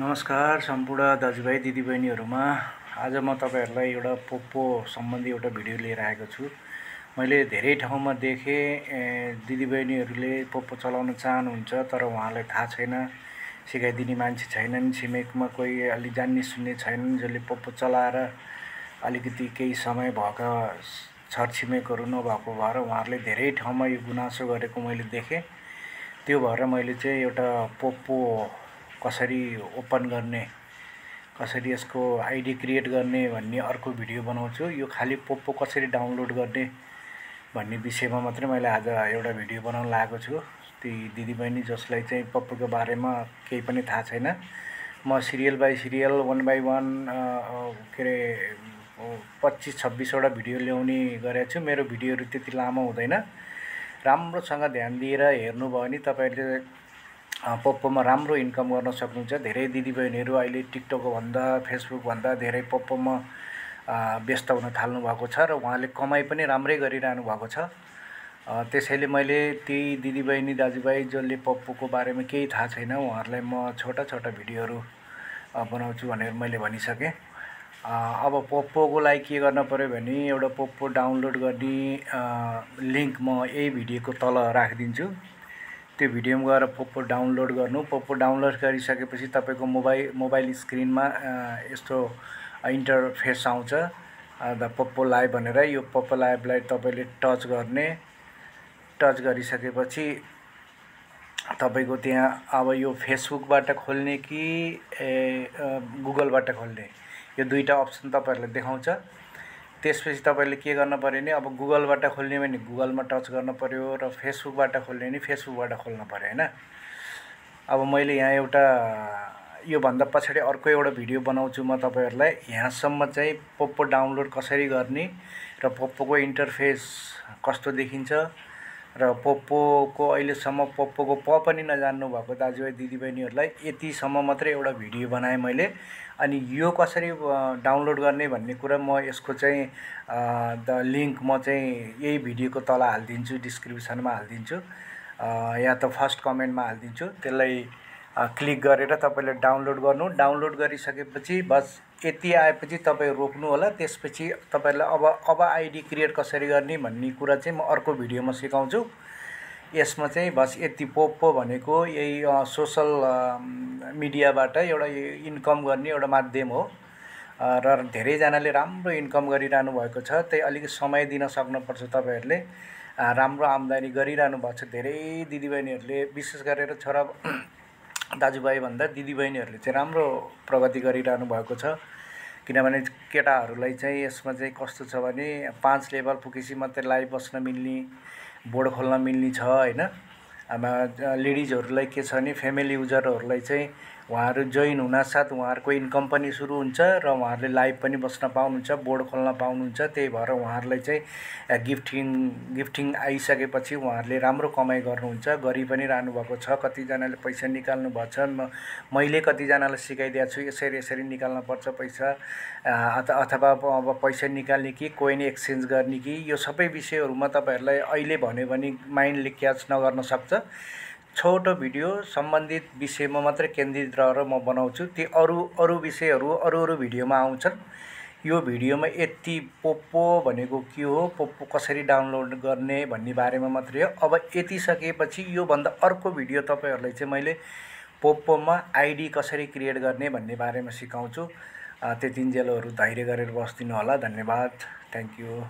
नमस्कार सम्पूर्ण दाजुभाइ दिदीबहिनीहरुमा। आज म तपाईहरुलाई एउटा पोप्पो सम्बन्धी एउटा भिडियो लिएर आएको छु। मैले धेरै ठाउँमा देखे दिदीबहिनीहरुले पोप्पो चलाउन चाहनुहुन्छ तर उहाँलाई थाहा छैन, सिकाइदिने मान्छे छैनन्, छिमेकमा कोही अलि जान्ने सुन्ने छैनन् जसले पोप्पो चलाएर अलिकति केही समय भएका छरछिमेकहरु नभएको भएर उहाँहरूले धेरै ठाउँमा यो गुनासो गरेको मैले देखे। त्यो भएर मैले चाहिँ एउटा पोप्पो कसरी ओपन गर्ने, कसरी यसको आईडी क्रिएट गर्ने भन्ने अर्को भिडियो बनाउँछु। यो खाली पोप्पो कसरी डाउनलोड गर्ने भन्ने विषयमा मात्रै मैले आज एउटा भिडियो बनाउन लागेको छु। ती दिदीबहिनी जसलाई चाहिँ पोप्पोको बारेमा केही पनि थाहा छैन, म serial by serial, one by one के रे 25-26 वटा भिडियो ल्याउने गरेको छु। मेरो भिडियोहरु त्यति लामो हुँदैन। राम्रोसँग ध्यान दिएर हेर्नुभयो भने तपाईहरुले पोप्पोमा राम्रो इन्कम गर्न सक्नुहुन्छ। धेरै दिदीबहिनीहरु अहिले टिकटक भन्दा फेसबुक भन्दा धेरै पोप्पोमा व्यस्त हुन थाल्नु भएको छ र उहाँले कमाई पनि राम्रै गरिरहनु भएको छ। त्यसैले मैले ती दिदीबहिनी दाजुभाइ जसले पोप्पोको बारेमा केही थाहा छैन उहाँहरूलाई म छोटा छोटा भिडियोहरु बनाउँछु भनेर मैले भनिसके। अब पोप्पोको लागि के गर्न पर्यो भने एउटा पोप्पो डाउनलोड गर्ने लिंक म यही भिडियोको तल राखिदिन्छु। त्यो भिडियोमा गएर पोप्पो डाउनलोड गर्नु। पोप्पो डाउनलोड गरिसकेपछि तपाईको मोबाइल स्क्रिनमा यस्तो इन्टरफेस आउँछ द पोप्पो लाइभ भनेर। यो पोप्पो लाइभलाई तपाईले टच गर्ने। टच गरिसकेपछि तपाईको त्यहाँ अब यो फेसबुकबाट खोल्ने कि गुगलबाट खोल्ने, यो दुईटा अप्सन तपाईहरुलाई देखाउँछ। त्यसपछि तपाईले के गर्न पर्यो नि, अब गुगलबाट खोल्ने भने गुगलमा टच गर्न पर्यो र फेसबुकबाट खोल्ने भने फेसबुकबाट खोल्न पर्यो हैन। अब मैले यहाँ एउटा यो भन्दा पछाडी अर्को एउटा भिडियो बनाउँछु म तपाईहरुलाई। यहाँसम्म चाहिँ पोप्पो डाउनलोड कसरी गर्ने र पोप्पोको इन्टरफेस कस्तो देखिन्छ र पोप्पोको अहिलेसम्म पोप्पोको पनि नजान्नु भएको दाजुभाइ दिदीबहिनीहरुलाई यतिसम्म मात्रै एउटा भिडियो बनाए मैले। अनि यो कसरी डाउनलोड गर्ने भन्ने कुरा म यसको चाहिँ द लिंक म चाहिँ यही भिडियोको तल हाल्दिन्छु, डिस्क्रिप्सनमा हाल्दिन्छु या त फर्स्ट कमेन्टमा हाल्दिन्छु। त्यसलाई क्लिक गरेर तपाईले डाउनलोड गर्नु। डाउनलोड गरिसकेपछि बस यति आएपछि तपाई रोक्नु होला। त्यसपछि तपाईहरुलाई अब आईडी क्रिएट कसरी गर्ने भन्ने कुरा चाहिँ म अर्को भिडियोमा सिकाउँछु। यसमा चाहिँ बस यति पोप्पो भनेको यही सोशल मिडियाबाट एउटा इन्कम गर्ने एउटा माध्यम हो र धेरै जनाले राम्रो इन्कम गरिरहनु भएको छ। त्यही अलिक समय दिन सक्नुपर्छ तपाईहरुले। राम्रो आम्दानी गरिरहनु भएको छ। धेरै दिदीबहिनीहरुले विशेष गरेर छोरा दाजुभाइ भन्दा दिदीबहिनीहरुले चाहिँ राम्रो प्रगति गरिरहनु भएको छ। किनभने केटाहरुलाई चाहिँ यसमा चाहिँ कस्तो छ भने 5 लेभल पुगेपछि मात्रै लाइभ बस्न मिल्ने, बोर्ड खोल्न मिल्ने छ हैन। अब लेडिजहरुलाई के छ भने फ्यामिली युजरहरुलाई चाहिँ उहाँहरु जोइन हुनासाथ उहाँहरुको इन्कम पनि सुरु हुन्छ र उहाँहरुले लाइभ पनि बस्न पाउनुहुन्छ, बोर्ड खोल्न पाउनुहुन्छ। त्यही भएर उहाँहरुलाई चाहिँ गिफ्टिङ आइसकेपछि उहाँहरुले राम्रो कमाई गर्नुहुन्छ, गरि पनि रहनु भएको छ। कति जनाले पैसा निकाल्नु भएको छ। मैले कति जनालाई सिकाइदिएको छु यसरी यसरी निकाल्न पर्छ पैसा, अथवा अब पैसा निकाल्ने कि कोइन एक्सचेन्ज गर्ने कि यो सबै विषयहरुमा तपाईहरुलाई अहिले भन्यो भने माइन्डले क्याच नगर्न सक्छ। छोटो भिडियो सम्बन्धित विषयमा मात्र केन्द्रित रहेर म बनाउँछु। ती अरु विषयहरु अरु भिडियोमा आउँछन्। यो भिडियोमा यति पोप्पो भनेको के हो, पोप्पो कसरी डाउनलोड गर्ने भन्ने बारेमा मात्रै हो। अब यति सकेपछि यो भन्दा अर्को भिडियो तपाईहरुलाई चाहिँ मैले पोप्पोमा आईडी कसरी क्रिएट गर्ने भन्ने बारेमा सिकाउँछु। त्यतिन्जेलहरु धैर्य गरेर बस्दिनु होला। धन्यवाद। Thank you.